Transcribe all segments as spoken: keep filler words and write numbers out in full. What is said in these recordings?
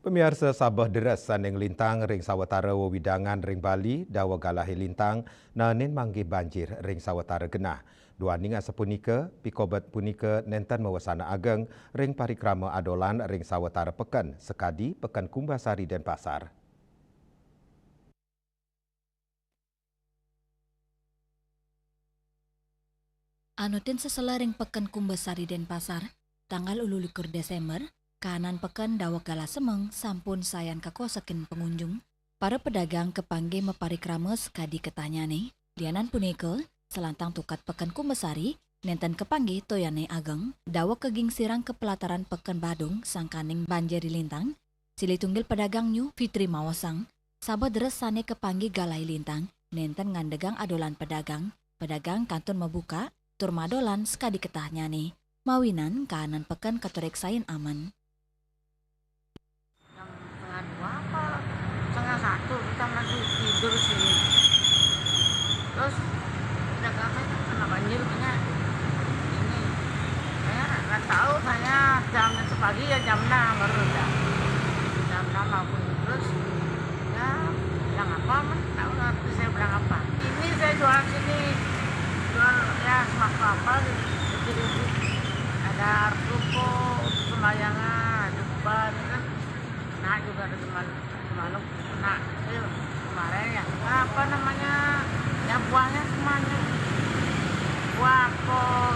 Pamiarsa, sabeh deres sane nglintang ring sawatara wewidangan ring Bali, daweg galahé lintang, naenin manggih banjir ring sawatara genah. Duaning asapunika, pikobet punika nenten mawasana ageng ring parikrama adolan ring sawatara peken, sakadi Peken Kumbasari Denpasar. Anutin sesela ring Peken Kumbasari Denpasar, tanggal ulu likur Desember, kaanan peken daweg galah semeng sampun sayan kakosekin pangunjung. Para pedagang kapanggih maparikrama sakadi ketahnyane. Lianan punika, salantang tukad Peken Kumbasari, nenten kapanggih toyane ageng, daweg kagingsirang ka pelataran Peken Badung sangkaning banjir lintang. Silih tunggil pedagang New Fitri maosang, sabeh deres sane kapanggih galahé lintang, nenten ngandegang adolan pedagang, pedagang kantun mabukak, tur madolan sakadi ketahnyane. Mawinan kaanan peken katureksain aman. Jam setengah dua apa setengah satu kita masih tidur sini. Terus kita kata kena banjir banyak. Ini saya nggak tahu, saya jam sepagi ya jam enam baru udah. Jam enam aku terus ya bilang apa, mana tahu nanti saya bilang apa. Ini saya jual sini, jual ya sembako apa gitu, tujuh ribu. Ada ruko, sembayangan, ada beban kan. Nah juga ada teman, teman anak kecil kemarin ya. Apa namanya? Ya buahnya semuanya. Buah apel,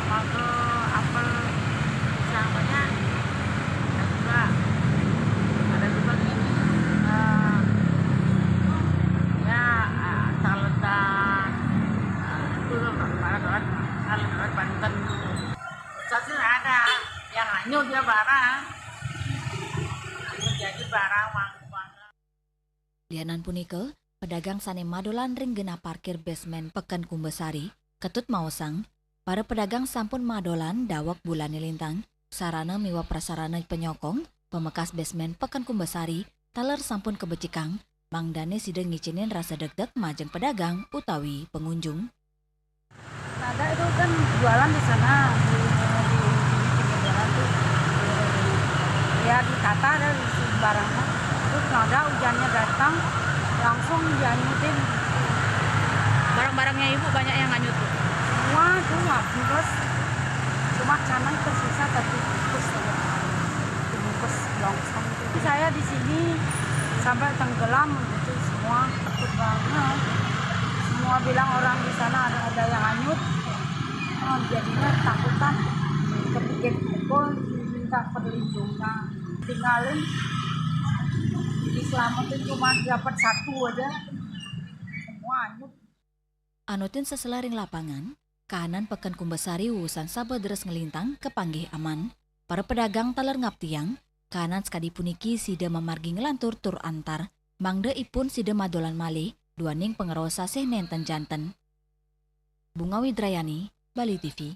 mangga, apel, pisang banyak. Ada juga, ada juga gini, eh, ya, eh, taletan, eh, itu loh, alat-alat, alat-alat Banten. Saya ada yang hanyut dia barang. Hanyut jadi barang, uang, uang. Lianan punika, pedagang sane madolan ring genah parkir basement Peken Kumbasari, Ketut maosang, para pedagang sampun madolan daweg bulane lintang, sarana miwah prasarana panyokong, pamekas basement Peken Kumbasari, taler sampun kabecikang, mangdane sida ngicinin rasa degdeg majeng pedagang utawi pangunjung. Ada itu kan jualan di sana, di, di, di pinggir jalan tuh. Ya, ditata ada di sini barangnya. Terus ada hujannya datang, langsung dianyutin. Barang-barangnya Ibu banyak yang hanyut, Bu? Semua tuh habis. Cuma canang tersisa satu bungkus saja. Satu bungkus longsong itu. Saya di sini sampai tenggelam gitu semua. Takut banget. Semua bilang orang di sana ada, ada yang hanyut. Oh, jadinya takutan. Kepikir pukul, minta perlindungan. Tinggalin, diselamatin cuma dapat satu aja. Semua hanyut. Anutin sesela ring lapangan, kahanan Peken Kumbasari wusan sabeh deres nglintang kapanggih aman. Para pedagang taler ngaptiang, kahanan sakadi puniki sida mamargi nglantur tur antar, mangda ipun sida madolan malih, duaning pangraos sasih nenten janten. Bunga Widrayani, Bali T V.